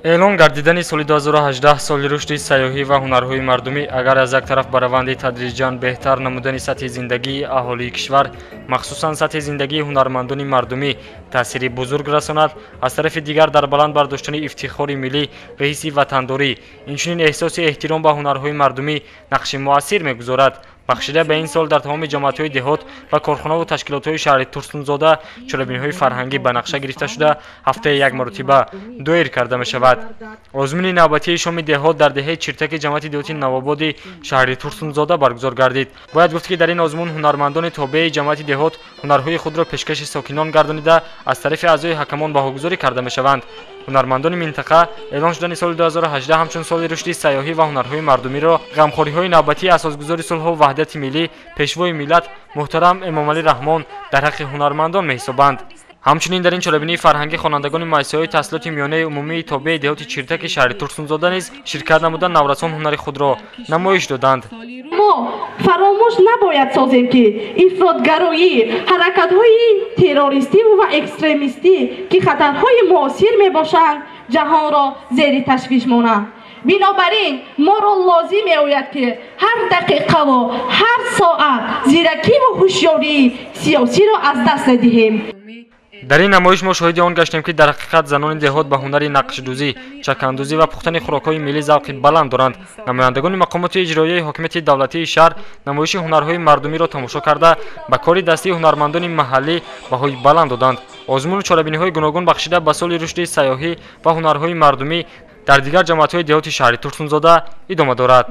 Эълон гардидани соли 2018 соли рушди сайёҳӣ ва ҳунарҳои мардумӣ агар аз як тараф ба раванди тадриҷан беҳтар намудани сатҳи зиндагии аҳолии кишвар, махсусан сатҳи зиндагии ҳунармандони мардумӣ таъсири бузург расонад, аз тарафи дигар дар баланд бардоштани ифтихори миллӣ ва ҳисси ватандорӣ, инчунин эҳсоси эҳтиром ба ҳунарҳои мардумӣ нақши муассир мегузорад. Бахшида ба ин сол дар тамоми ҷамоатҳои деҳот ва корхонаву ташкилотҳои шаҳри Турсунзода чорабиниҳои фарҳангӣ ба нақша гирифта шуда, ҳафтаи як маротиба доир карда мешавад. Озмуни навбатии шоми деҳот дар деҳаи Чиртаки ҷамоати деҳоти Навободи шаҳри Турсунзода баргузор гардид. Бояд гуфт, ки дар ин озмун ҳунармандони тобеи ҷамоати деҳот ҳунарҳои худро пешкаши сокинон гардонида, аз тарафи аъзои ҳакамон баҳогузорӣ карда мешаванд. Ҳунармандони минтақа эълон шудани соли 2018 ҳамчун соли рушди сайёҳӣ ва ҳунарҳои мардумиро ғамхориҳои навбатии асосгузори сулҳу ваҳдати миллӣ, пешвои миллат муҳтарам Эмомалӣ Раҳмон дар ҳаққи ҳунармандон меҳисобанд. Ҳамчунин дар ин чорабинии фарҳангӣ хонандагони муассисаҳои таҳсилоти миёнаи умумии тобеи деҳоти Чиртаки шаҳри Турсунзода низ ширкат намуда, наврасон ҳунари худро намоиш доданд. Мо фаромӯш набояд созем, ки ифротгароӣ, ҳаракатҳои террористӣ ва экстремистӣ, ки хатарҳои муосир мебошанд, ҷаҳонро зери ташвиш монанд. Бинобар ин моро лозим меояд, ки ҳар дақиқаву ҳар соат зиракиву ҳушёрии сиёсиро аз даст надиҳем. Дар ин намоиш мо шоҳиди он гаштем, ки дар ҳақиқат занони деҳот ба ҳунари нақшдӯзӣ, чакандӯзӣ ва пухтани хӯрокҳои миллӣ завқи баланд доранд. Намояндагони мақомоти иҷроияи ҳокимияти давлатии шаҳр намоиши ҳунарҳои мардумиро тамошо карда, ба кори дастии ҳунармандони маҳаллӣ баҳои баланд доданд. Озмуну чорабиниҳои гуногун бахшида ба соли рушди сайёҳӣ ва ҳунарҳои мардумӣ дар дигар ҷамоатҳои деҳоти шаҳри Турсунзода идома дорад.